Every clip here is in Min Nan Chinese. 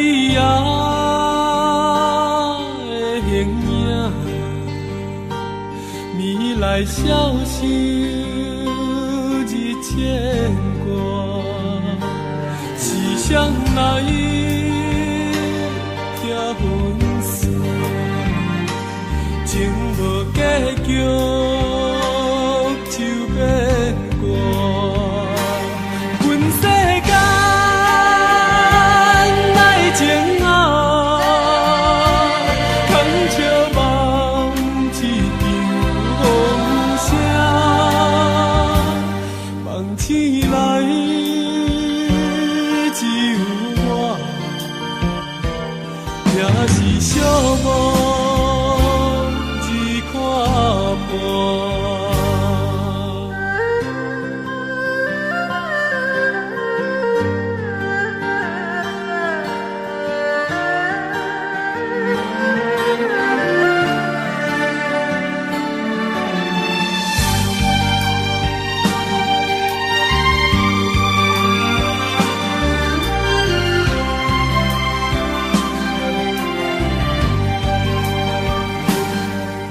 你仔的形影，暝來消受日牽掛，是誰來拆分散？情無結局就變卦。阮世間愛情啊，空笑夢一場風聲，夢醒來只有我，也是寂寞一看破。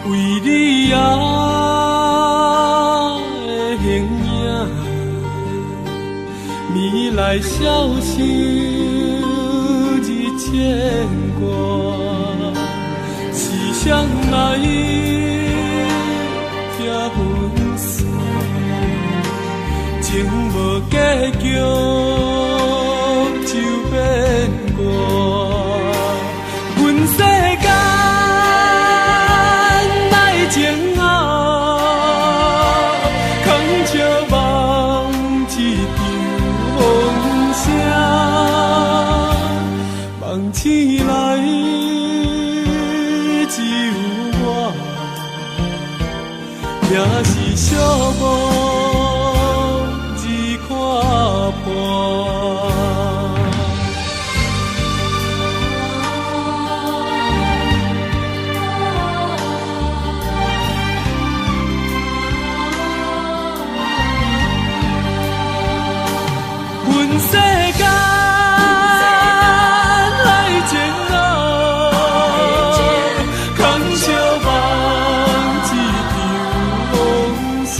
為你仔的形影，暝來消受日牽掛，是誰來拆分散？情無結局就變卦。阮世間愛情啊，空笑夢一場風聲，夢醒來只有我，也是寂寞一看破。阮世間愛情啊，空笑夢一場風聲，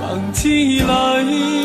夢醒來。